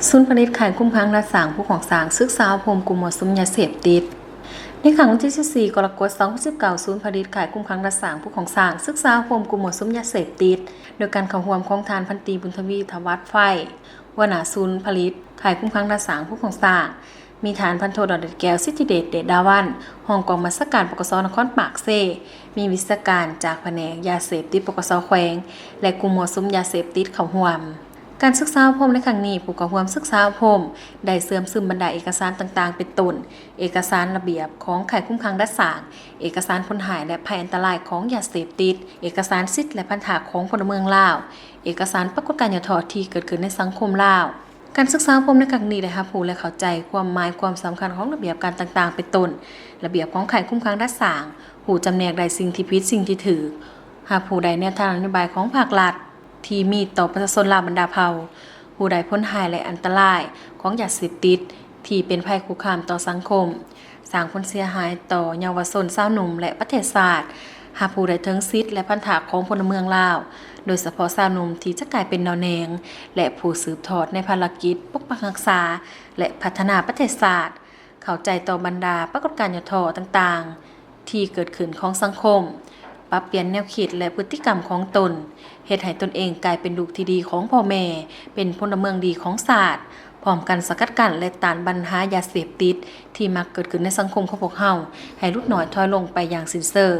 ສູນຜະລິດ ຄ້າຍຄຸມຂັງ ດັດສ້າງ ພູຂອງຊ້າງ ສຶກສາອົບຮົມກຸ່ມມົ້ວສຸມຢາເສບຕິດ. ໃນຄ່ຳວັນທີສິບສີ່ ກໍລະກົດ ສອງພັນສິບເກົ້າ ສູນຜະລິດ ຄ້າຍຄຸມຂັງ ດັດສ້າງ ພູຂອງຊ້າງ ສຶກສາອົບຮົມກຸ່ມມົ້ວສຸມຢາເສບຕິດ ໂດຍການເຂົ້າຮ່ວມຂອງທ່ານ ພັນຕີ ບຸນທະວີ ທະວັດໄຟ ຫົວໜ້າສູນຜະລິດ ຄ້າຍຄຸມຂັງ ດັດສ້າງ ພູຂອງຊ້າງ, ມີທ່ານ ພັນໂທ ດອນເດັດແກ້ວ ສິດທິເດດ ເດດດາວັນ ຮອງກອງບັນຊາການ ປກສ ນະຄອນປາກເຊ, ມີວິຊາການຈາກພະແນກຢາເສບຕິດ ປກສ ແຂວງ ແລະ ກຸ່ມມົ້ວສຸມຢາເສບຕິດເຂົ້າຮ່ວມ. ການສຶກສາອົບຮົມໃນຄັ້ງນີ້ ຜູ້ເຂົ້າຮ່ວມສຶກສາອົບຮົມໄດ້ເຊື່ອມຊຶມບັນດາເອກະສານຕ່າງໆ ເປັນຕົ້ນ ເອກະສານລະບຽບຂອງຄ້າຍຄຸມຂັງ ດັດສ້າງ, ເອກະສານຜົນຮ້າຍ ແລະ ໄພອັນຕະລາຍຂອງຢາເສບຕິດ, ເອກະສານສິດ ແລະ ພັນທະຂອງພົນລະເມືອງລາວ, ເອກະສານປາກົດການຫຍໍ້ທໍ້ທີ່ເກີດຂຶ້ນໃນສັງຄົມລາວ. ການສຶກສາອົບຮົມໃນຄັ້ງນີ້ໄດ້ຮັບຮູ້ ແລະ ເຂົ້າໃຈຄວາມໝາຍຄວາມສຳຄັນຂອງລະບຽບການຕ່າງໆ ເປັນຕົ້ນ ລະບຽບຂອງຄ້າຍຄຸມຂັງ ດັດສ້າງ, ຮູ້ຈຳແນກໄດ້ສິ່ງທີ່ຜິດ ສິ່ງທີ່ຖືກ, ຮັບຮູ້ໄດ້ແນວທາງນະໂຍບາຍຂອງພາກລັດ ທີ່ມີຕໍ່ປະຊາຊົນລາວບັນດາເຜົ່າ, ຮູ້ໄດ້ຜົນຮ້າຍ ແລະ ອັນຕະລາຍຂອງຢາເສບຕິດ ທີ່ເປັນໄພຄຸກຄາມຕໍ່ສັງຄົມ, ສ້າງຜົນເສຍຫາຍຕໍ່ເຍົາວະຊົນ, ຊາວໜຸ່ມ ແລະ ປະເທດຊາດ, ຮັບຮູ້ໄດ້ເຖິງສິດ ແລະ ພັນທະຂອງພົນລະເມືອງລາວ, ໂດຍສະເພາະຊາວໜຸ່ມທີ່ຈະກາຍເປັນໜໍ່ແໜງ ແລະ ຜູ້ສືບທອດໃນພາລະກິດປົກປັກຮັກສາ ແລະ ພັດທະນາປະເທດຊາດ, ເຂົ້າໃຈຕໍ່ບັນດາປາກົດການຫຍໍ້ທໍ້ຕ່າງໆ ທີ່ເກີດຂຶ້ນຂອງສັງຄົມ, ປັບປ່ຽນແນວຄິດ ແລະ ພຶດຕິກຳຂອງຕົນ, ເຮັດໃຫ້ຕົນເອງກາຍເປັນລູກທີ່ດີຂອງພໍ່ແມ່, ເປັນພົນລະເມືອງດີຂອງຊາດ, ພ້ອມກັນສະກັດກັ້ນ ແລະ ຕ້ານບັນຫາຢາເສບຕິດທີ່ມັກເກີດຂຶ້ນໃນສັງຄົມຂອງພວກເຮົາ ໃຫ້ຫຼຸດນ້ອຍຖອຍລົງໄປຢ່າງສິ້ນເຊີງ.